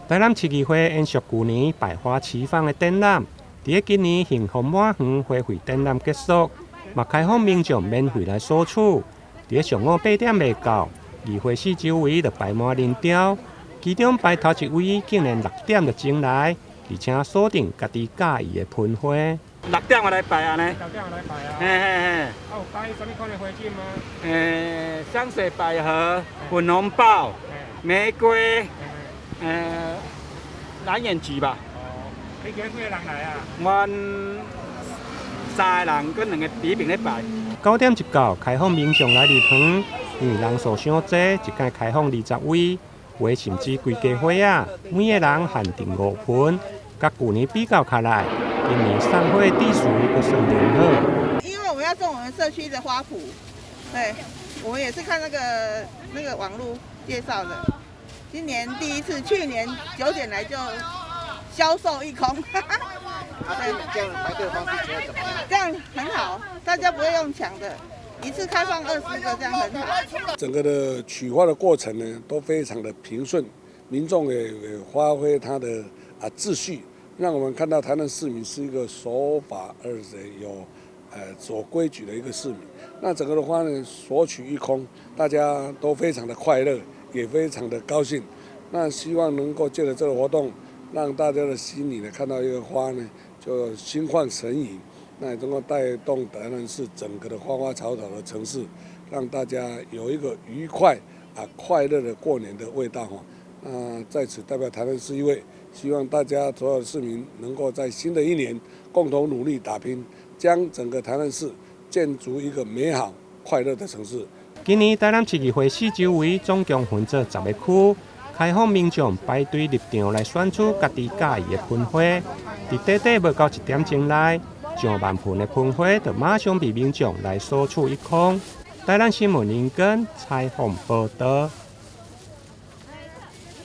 台南市議會延續舊年百花齊放的展覽，佇咧今年幸福滿園花卉展覽結束，嘛開放民眾免費來索取。佇咧上午8點未到，議會四周圍就排滿人潮，其中排頭一位竟然6點就前來，而且鎖定家己佮意的盆花。六點就來排按呢？六點就來排啊？嘿嘿嘿。啊，有擺啥物款的花種嗎？香水百合、粉紅豹、玫瑰，藍眼菊吧。哦，你今日幾个人來啊？阮三个人，閣兩個佇彼爿咧排。9點一到，開放民眾來入園，因為人數傷濟，一擺開放20位，有的甚至規家伙仔，每个人限定五盆。佮舊年比較起來，今年送花的秩序閣算良好。因為我們要種我們社區的花圃，對，我們也是看那個網路介紹的。今年第一次，去年9點來就銷售一空。對，這樣排隊的方式覺得怎麼樣？這樣很好，大家不會用搶的，一次開放20個，這樣很好。整個的取花的過程呢，都非常的平順，民眾也發揮他的秩序，讓我們看到台南市民是一個守法而且有守規矩的一個市民。那整個的話呢，索取一空，大家都非常的快樂，也非常的高興。那希望能夠借著這個活動，讓大家的心裡呢看到一個花呢，就心曠神怡。那也能夠帶動台南市整個的花花草草的城市，讓大家有一個愉快快樂的過年的味道哈。那在此代表台南市議會，希望大家所有市民能夠在新的一年共同努力打拼，將整個台南市建築一個美好快樂的城市。今年台南市議會四周圍總共分做10個區，開放民眾排隊入場來選取家己佮意的盆花。佇短短無夠一點鐘內，上萬盆的盆花就馬上被民眾來索取一空。台南新聞林根採訪報導。